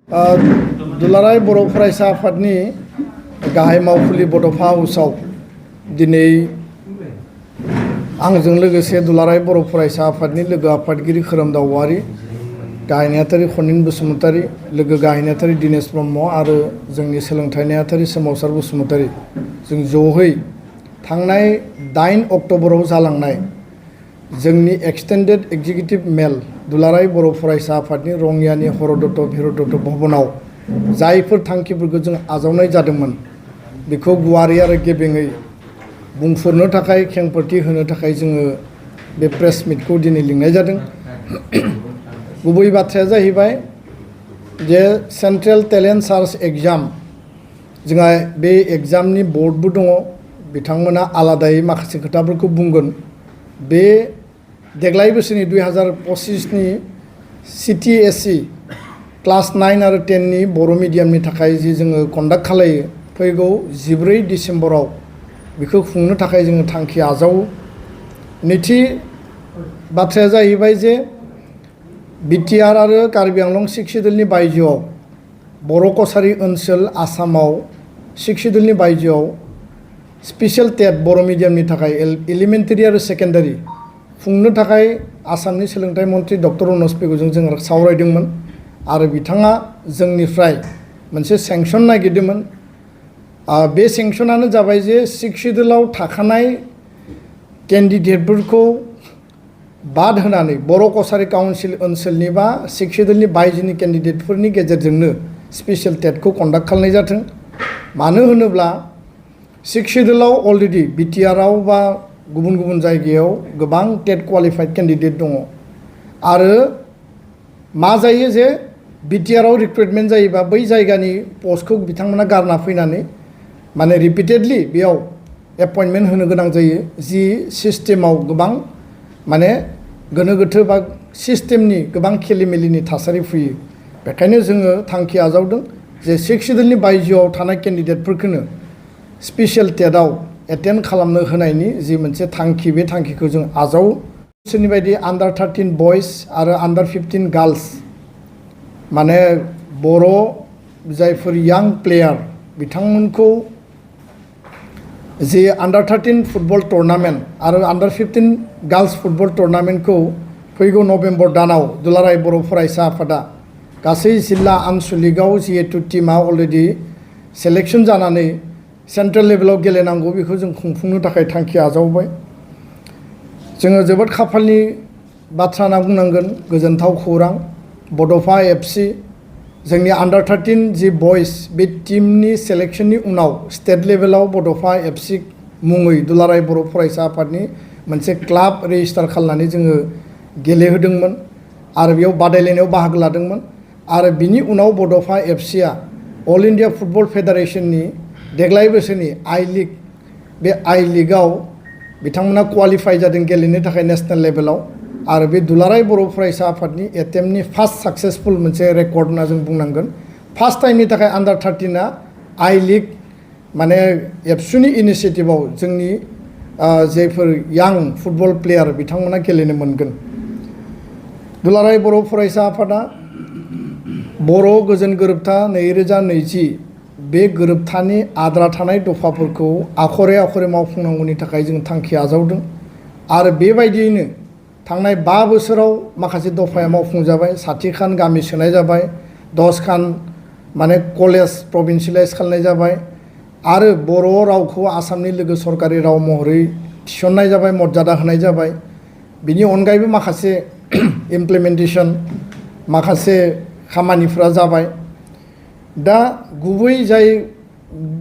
दुलाराय बर' फरायसा आफादनि गाहाय मावखुलि बड'फा हाउसआव दिनै आंजों लोगोसे दुलाराय बर' फरायसा आफादनि लोगो आफादगिरि खोरोमदाव औवारी, गाहाय नेहाथारि खनिन बसुमतारी, लोगो गाहाय नेहाथारि दिनेश ब्रह्म आरो जोंनि सोलोंथाइ नेहाथारि सोमावसार बसुमतारी जों ज'है थांनाय 8 अक्ट'बराव जालांनाय जोंनि एक्सटेन्डेड एग्जिकिउटिभ मेल दुलाराय बर' फरायसा आफादनि रङियानि हरदत्त भिरदत्त भवनाव जायफोर थांखिफोरखौ जों आजावनाय जादोंमोन बेखौ गुवारै आरो गेबेङै बुंफोरनो थाखाय खेंफोरथि होनो थाखाय जोङो बे प्रेस मिटखौ दिनै लिंनाय जादों। गुबै बाथ्राया जाहैबाय जे सेन्ट्रेल टेलेन्ट सार्च एग्जाम जोंहा बे एग्जामनि बर्डबो दङ, बिथांमोना आलादायै माखासे खोथाफोरखौ बुंगोन। बे देग्लाय बोसोरनि 2025नि CTSE क्लास 9 आरो 10नि बर' मिडियामनि थाखाय जि जोङो कन्डाक्ट खालायो फैगौ 14 डिसेम्बराव बेखौ खुंनो थाखाय जोङो थांखि आजावो। नैथि बाथ्राया जाहैबाय जे बिटिआर आरो कार्बि आंलं शिक्षिदलनि बायजोआव बर' कसारि ओनसोल आसामाव शिक्षिदलनि बायजोआव स्पेशल टेट बर' मिडियामनि थाखाय एलिमेन्टारि आरो सेकेन्डारि खुंनो थाखाय आसामनि सोलोंथाइ मन्थ्रि डक्टर अनस पेगुजों जों सावरायदोंमोन आरो बिथाङा जोंनिफ्राय मोनसे सेंसन नागिरदोंमोन। बे सेंसनानो जाबाय जे शिक्षिदलाव थाखानाय केन्डिडेटफोरखौ बाद होनानै बर' कसारि काउन्सिल ओनसोलनि बा शिक्षिदलनि बायजोनि केन्डिडेटफोरनि गेजेरजोंनो स्पेशल टेटखौ कन्डाक्ट खालामनाय जाथों। मानो होनोब्ला शिक्षिदलाव अलरेडि बिटिआरआव बा गुबुन गुबुन जायगायाव गोबां टेट क्वालिफाइड केन्डिडेट दङ आरो मा जायो जे बिटिआरआव रिक्रुटमेन्ट जायोबा बै जायगानि पस्टखौ बिथांमोना गारना फैनानै माने रिपिटेडलि बेयाव एपइन्टमेन्ट होनो गोनां जायो, जि सिस्टेमाव गोबां माने गोनो गोथो बा सिस्टेमनि गोबां खेलिमेलिनि थासारि फैयो। बेखायनो जोङो थांखि आजावदों जे शिक्षिदलनि बायजोआव थानाय केन्डिडेटफोरखौनो स्पेशल टेटआव एटेन्ड खालामनो होनायनि जि मोनसे थांखि बे थांखिखौ जों आजावो। बिसोरनि बायदि आन्डार 13 बयस आरो आन्डार 15 गार्लस माने बर' जायफोर यां प्लेयार बिथांमोनखौ जि आन्डार 13 फुटबल टुर्नामेन्ट आरो आन्डार 15 गार्लस फुटबल टुर्नामेन्टखौ फैगौ नभेम्बर दानाव दुलाराय बर' फरायसा आफादा गासै जिल्ला आनसलिकआव जिहेतु टिमा अलरेडि सेलेक्सन जानानै सेन्ट्रेल लेभेलाव गेलेनांगौ बेखौ जों खुंफुंनो थाखाय थांखि आजावबाय। जोङो जोबोद खाफालनि बाथ्रा होनना बुंनांगोन, गोजोनथाव खौरां। बड'फा FC जोंनि आन्डार 13 जि बयस बे टिमनि सेलेक्सननि उनाव स्टेट लेभेलाव बड'फा FC मुङै दुलाराय बर' फरायसा आफादनि मोनसे क्लाब रेजिस्टार खालामनानै जोङो गेलेहोदोंमोन आरो बेयाव बादायलायनायाव बाहागो लादोंमोन आरो बिनि उनाव बड'फा FCआ अल इन्डिया फुटबल फेडारेसननि देग्लाय बोसोरनि आइ लिग बे आइ लिगआव बिथांमोना क्वालिफाइ जादों गेलेनो थाखाय नेसनेल लेभेलाव आरो बे दुलाराय बर' फरायसा आफादनि एटेम्पनि फार्स्ट साक्सेसफुल मोनसे रेकर्ड होनना जों बुंनांगोन। फार्स्ट टाइमनि थाखाय आन्डार 13आ आइ लिग माने एबसुनि इनिसियेटिभआव जोंनि जायफोर यां फुटबल प्लेयार बिथांमोना गेलेनो मोनगोन। दुलाराय बर' फरायसा आफादा बर' गोजोन गोरोबथा 2020 बे गोरोबथानि आद्रा थानाय दफाफोरखौ आखरे आखरे मावफुंनांगौनि थाखाय जों थांखि आजावदों आरो बेबायदियैनो थांनाय 5 बोसोराव माखासे दफाया मावफुंजाबाय। 60 खान गामि सोनाय जाबाय, 10 खान माने कलेज प्रभिन्सियेलाइज खालामनाय जाबाय आरो बर' रावखौ आसामनि लोगो सरकारि राव महरै थिसननाय जाबाय, मर्यादा होनाय जाबाय। बिनि अनगायैबो माखासे इमप्लिमेन्टेसन माखासे खामानिफोरा जाबाय। दा गुबै जाय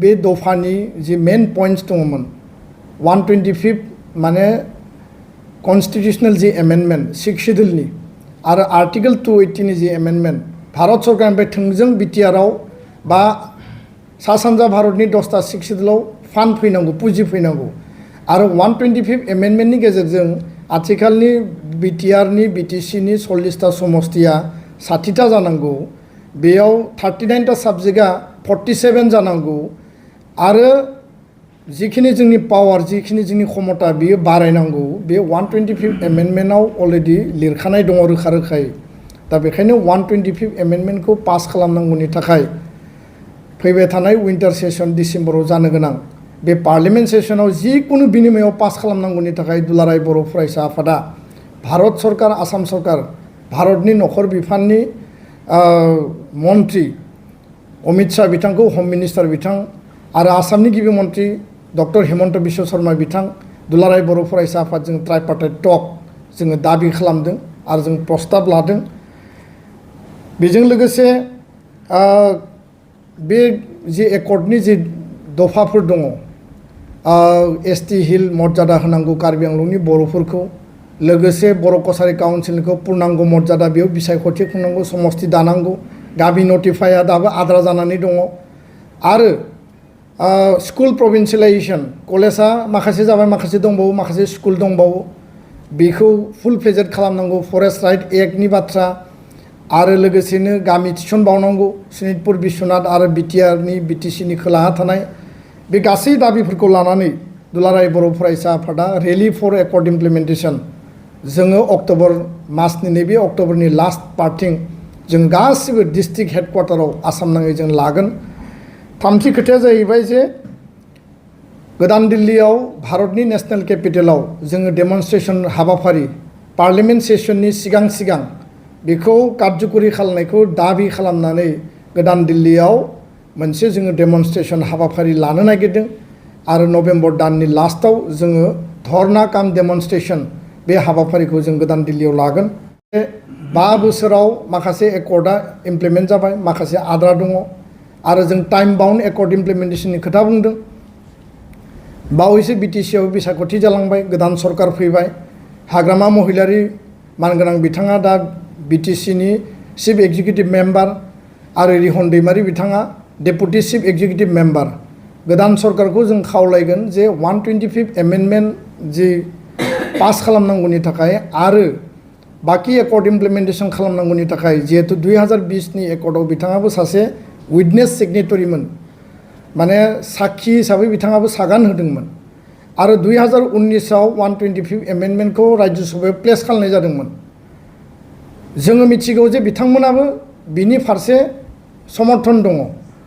बे दफानि जि मेन पइन्ट्स दङमोन 125 माने कन्स्टिटिउसनेल जि एमेन्डमेन्ट शिक्षिदलनि आरो आर्टिकेल 280नि जि एमेन्डमेन्ट भारत सरकारनिफ्राय थोंजों बिटिआरआव बा सा सानजा भारतनि 10टा शिक्षिदलाव फान्ड फैनांगौ, पुँजि फैनांगौ आरो 125 एमेन्डमेन्टनि गेजेरजों आथिखालनि बिटिआरनि बिटिसिनि 40टा समस्तिया 60टा जानांगौ, बेयाव 39टा साबजेक्टआ 47 जानांगौ आरो जिखिनि जोंनि पावार जिखिनि जोंनि क्षमता बियो बारायनांगौ। बे 125 एमेन्डमेन्टआव अलरेडि लिरखानाय दङ रोखा रोखायै दा बेखायनो 125 एमेन्डमेन्टखौ पास खालामनांगौनि थाखाय फैबाय थानाय विंटार सेसन डिसेम्बराव जानो गोनां बे पार्लियामेन्ट सेसनाव जिकुनु बिनिमयाव पास खालामनांगौनि थाखाय दुलाराय बर' फरायसा आफादा भारत सरकार आसाम सरकार भारतनि नखर बिफाननि मन्त्रि अमित शाह बिथांखौ हम मिनिस्टार बिथां आरो आसामनि गिबि मन्त्रि डक्टर हिमन्त बिश्व शर्मा बिथां दुलाराय बर' फरायसा आफादजों ट्राइपार्टाइट टक जोङो दाबि खालामदों आरो जों प्रस्ताब लादों बेजों लोगोसे बे जे एकर्डनि जे दफाफोर दङ एसटि हिल मर्यादा होनांगौ कार्बि आंलंनि बर'फोरखौ लोगोसे बर' कसारि काउन्सिलखौ पुर्नांग मर्यादा बेयाव बिसायख'थि खुंनांगौ समस्ति दानांगौ गामि नटिफाइआ दाबो आद्रा जानानै दङ आरो स्कुल प्रभिन्सियेलाइजेसन कलेजा माखासे जाबाय माखासे दंबावो माखासे स्कुल दंबावो बेखौ फुल फ्लेजेड खालामनांगौ फरेस्ट राइट एक्टनि बाथ्रा आरो लोगोसेनो गामि थिसनबावनांगौ सनितपुर बिश्वनाथ आरो बिटिआरनि बिटिसिनि खोलाहा थानाय बे गासै दाबिफोरखौ लानानै दुलाराय बर' फरायसा आफादा रेलि फर एकर्ड इमप्लिमेन्टेसन जोङो अक्ट'बर मासनि नैबे अक्ट'बरनि लास्ट पार्टिं जों गासिबो डिस्ट्रिक्ट हेडक्वार्टाराव आसाम नाङै जों लागोन थामथि खोथाया जाहैबाय जे गोदान दिल्लीयाव भारतनि नेशनेल केपिटेलाव जोङो डेमनस्ट्रेसन हाबाफारि पार्लियामेन्ट सेसननि सिगां सिगां बेखौ कार्यकरि खालामनायखौ दाबि खालामनानै गोदान दिल्लीयाव मोनसे जोङो डेमनस्ट्रेसन हाबाफारि लानो नागिरदों आरो नभेम्बर दाननि लास्टआव जोङो धर्ना काम डेमनस्ट्रेसन बे हाबाफारिखौ जों गोदान दिल्लीयाव लागोन 5 बोसोराव माखासे एकर्डआ इमप्लिमेन्ट जाबाय माखासे आद्रा दङ आरो जों टाइम बाउन्ड एकर्ड इमप्लिमेन्टेसननि खोथा बुंदों बावैसो बिटिसिआव बिसायख'थि जालांबाय गोदान सरकार फैबाय हाग्रामा महिलारि मानगोनां बिथाङा दा बिटिसिनि चिफ एक्जिकिउटिभ मेम्बार आरो रिहन दैमारि बिथाङा डेपुटि चिफ एक्जिकिउटिभ मेम्बार गोदान सरकारखौ जों खावलायगोन जे 125 एमेन्डमेन्ट जि पास खालामनांगौनि थाखाय आरो बाकी एकर्ड इमप्लिमेन्टेसन खालामनांगौनि थाखाय जिहेतु 2020नि एकर्डआव बिथाङाबो सासे उइटनेस सिगनेटरिमोन माने साखि हिसाबै बिथाङाबो सागान होदोंमोन आरो 2019आव 125 एमेन्डमेन्टखौ राज्य सभायाव प्लेस खालामनाय जादोंमोन जोङो मिथिगौ जे बिथांमोनाबो बिनि फारसे समर्थन दङ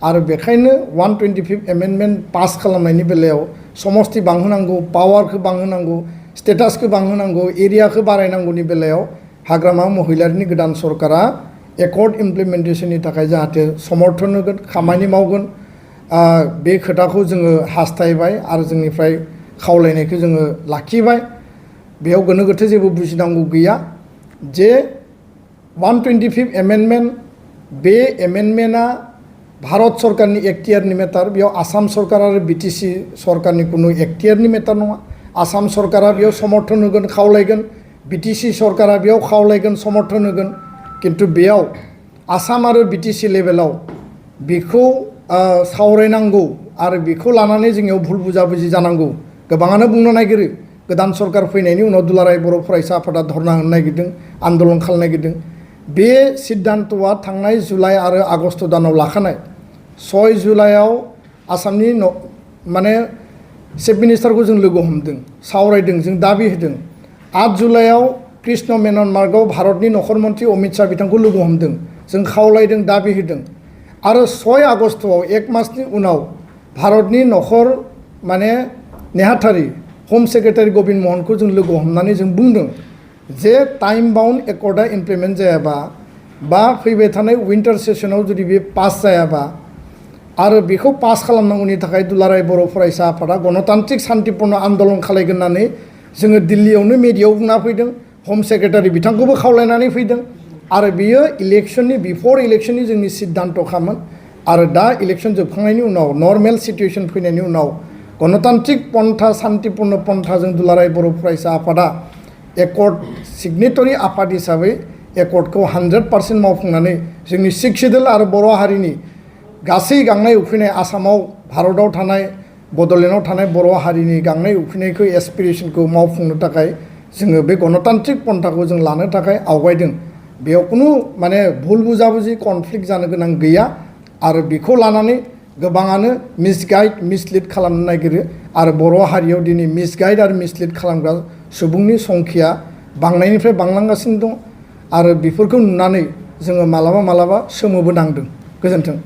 आरो बेखायनो 125 एमेन्डमेन्ट पास खालामनायनि बेलायाव समस्ति बांहोनांगौ पावारखौ बांहोनांगौ स्टेटासखौ बांहोनांगौ एरियाखौ बारायनांगौनि बेलायाव हाग्रामा महिलारिनि गोदान सरकारा एकर्ड इमप्लिमेन्टेसननि थाखाय जाहाथे समर्थन होगोन खामानि मावगोन बे खोथाखौ जोङो हास्थायबाय आरो जोंनिफ्राय खावलायनायखौ जोङो लाखिबाय बेयाव गोनो गोथो जेबो बुजिनांगौ गैया जे 125 एमेन्डमेन्ट बे एमेन्डमेन्टआ भारत सरकारनि एक्टियारनि मेटार बेयाव आसाम सरकार आरो बिटिसि सरकारनि कुनु एक्टियारनि मेटार नङा आसाम सरकारा बेयाव समर्थन होगोन खावलायगोन बिटिसि सरकारा बेयाव खावलायगोन समर्थन होगोन किन्तु बेयाव आसाम आरो बिटिसि लेभेलाव बेखौ सावरायनांगौ आरो बेखौ लानानै जोंनियाव भुल बुजाबुजि जानांगौ गोबाङानो बुंनो नागिरो गोदान सरकार फैनायनि उनाव दुलाराय बर' फरायसा आफादा धर्ना होनो नागिरदों आन्दलन खालामनो नागिरदों बे सिद्धान्तआ थांनाय जुलाइ आरो आगस्ट दानाव लाखानाय 6 जुलाइआव आसामनि माने चिफ मिनिस्टारखौ जों लोगो हमदों सावरायदों जों दाबि होदों 8 जुलाइआव कृष्ण मेनन मार्गआव भारतनि नखर मन्त्रि अमित शाह बिथांखौ लोगो हमदों जों खावलायदों दाबि होदों आरो 6 आगस्टआव 1 मासनि उनाव भारतनि नखर माने नेहाथारि हम सेक्रेटारि गबिन्द महनखौ जों लोगो हमनानै जों बुंदों जे टाइम बाउन्ड एकर्डआ इमप्लिमेन्ट जायाबा बा फैबाय थानाय विंटार सेसनाव जुदि बे पास जायाबा आरो बेखौ पास खालामनांगौनि थाखाय दुलाराय बर' फरायसा आफादा गणतान्त्रिक शान्तिपूर्ण आन्दलन खालायगोन होननानै जोङो दिल्लीयावनो मेडियायाव बुंना फैदों हम सेक्रेटारि बिथांखौबो खावलायनानै फैदों आरो बियो इलेक्शननि बिफर इलेक्शननि जोंनि सिद्धान्तखामोन आरो दा इलेक्शन जोबखांनायनि उनाव नर्मेल सिटुएशन फैनायनि उनाव गणतान्त्रिक पन्था शान्तिपूर्ण पन्थाजों दुलाराय बर' फरायसा आफादा एकर्ड सिगनेटरि आफाद हिसाबै एकर्डखौ 100% मावफुंनानै जोंनि सिख सिदोल आरो बर' हारिनि गासै गांनाय उखैनाय आसामाव भारतआव थानाय बड'लेण्डआव थानाय बर' हारिनि गांनाय उखैनायखौ एसपिरेसनखौ मावफुंनो थाखाय जोङो बे गणतान्त्रिक पन्थाखौ जों लानो थाखाय आवगायदों बेयाव कुनु माने भुल बुजाबुजि कनफ्लिक्ट जानो गोनां गैया आरो बेखौ लानानै गोबाङानो मिसगाइड मिसलिड खालामनो नागिरो आरो बर' हारियाव दिनै मिसगाइड आरो मिसलिड खालामग्रा सुबुंनि संख्या बांनायनिफ्राय बांलांगासिनो दं आरो बेफोरखौ नुनानै जोङो मालाबा मालाबा सोमोबो नांदों। गोजोन्थों।